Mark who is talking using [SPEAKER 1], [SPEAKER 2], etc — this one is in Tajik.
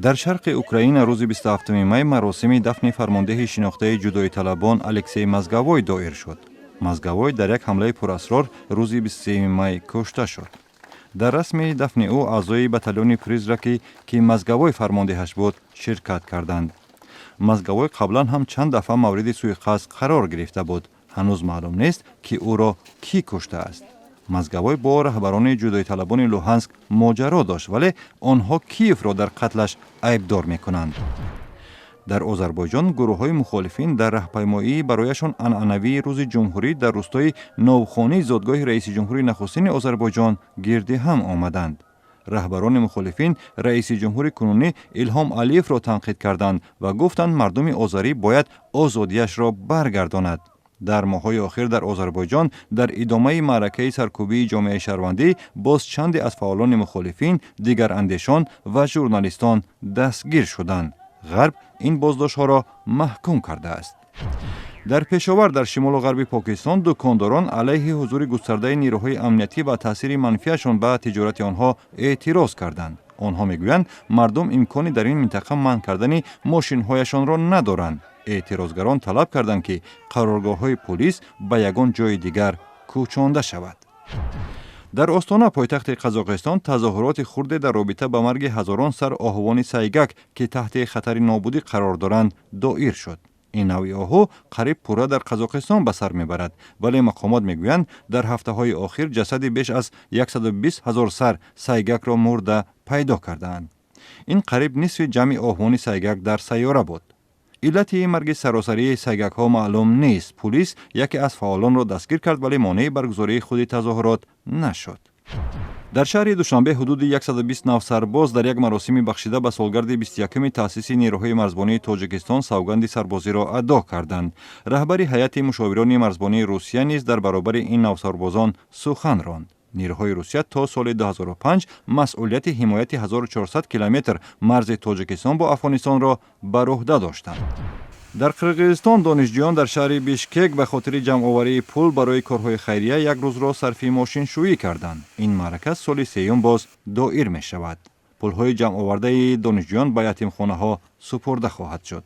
[SPEAKER 1] Дар шарқи Украина рӯзи 27 май маросими дафни фармондеҳи шинохтаи ҷудоиталабон Алексей Мозговой доир шуд. Мозговой дар як ҳамлаи пурасрор рӯзи 23 май кушта шуд. Дар расми дафни ӯ аъзои батальони «Призраки», ки Мозговой фармондеҳаш буд, ширкат карданд. Мозговой қаблан ҳам чанд дафъа мавриди суиқасд қарор гирифта буд. Ҳанӯз маълум нест, ки ӯро кӣ куштааст. Мозговой бо раҳбарони ҷудоиталабони Луҳанск моҷаро дошт, вале онҳо Киевро дар қатлаш айбдор мекунанд. Дар Озарбойҷон гурӯҳҳои мухолифин дар раҳпаймоии барояшон анъанавии Рӯзи ҷумҳурӣ дар рӯстои Новхонии зодгоҳи раиси ҷумҳури нахустини Озарбойҷон гирди ҳам омаданд. Раҳбарони мухолифин раиси ҷумҳури кунунӣ Илҳом Алиевро танқид карданд ва гуфтанд, мардуми озарӣ бояд озодиашро баргардонад. Дар моҳҳои охир дар Озарбойҷон дар идомаи маъракаи саркӯбии ҷомеаи шаҳрвандӣ боз чанде аз фаъолони мухолифин, дигарандешон ва журналистон дастгир шуданд. Ғарб ин боздоштҳоро маҳкум кардааст. Дар Пешовар дар шимолу ғарби Покистон дукондорон алайҳи ҳузури густардаи нерӯҳои амниятӣ ва таъсири манфиашон ба тиҷорати онҳо эътироз карданд. Онҳо мегӯянд, мардум имкони дар ин минтақа манъ кардани мошинҳояшонро надоранд. Эътирозгарон талаб карданд, ки қароргоҳҳои пулис ба ягон ҷои дигар кӯчонда шавад. Дар Остона, пойтахти Қазоқистон, тазоҳуроти хурде дар робита ба марги ҳазорон сар оҳувони сайгак, ки таҳти хатари нобудӣ қарор доранд, доир шуд. Ин навъи оҳу қариб пурра дар Қазоқистон ба сар мебарад, вале мақомот мегӯянд, дар ҳафтаҳои охир ҷасади беш аз 120 ҳазор сар сайгакро мурда пайдо кардаанд. Ин қариб нисфи ҷамъи оҳувони сайгак дар сайёра буд. Иллати марги саросарии сайгакҳо маълум нест. Пулис яке аз фаъолонро дастгир кард, вале монеи баргузории худи тазоҳурот нашуд. Дар шаҳри Душанбе ҳудуди 120 нав сарбоз дар як маросими бахшида ба солгарди 21-уми таъсиси нерӯҳои марзбонии Тоҷикистон савганди сарбозиро адо карданд. Раҳбари ҳайати мушовирони марзбонии Русия низ дар баробари ин навсарбозон сухан ронд. Нерӯҳои Русия то соли 2005 масъулияти ҳимояти 1400 километр марзи Тоҷикистон бо Афғонистонро бар уҳда доштанд. Дар Қирғизистон донишҷӯён дар шаҳри Бишкек ба хотири ҷамъоварии пул барои корҳои хайрия як рӯзро сарфи мошиншӯӣ карданд. Ин маърака соли сеюм боз доир мешавад. Пулҳои ҷамъовардаи донишҷӯён ба ятимхонаҳо супурда хоҳад шуд.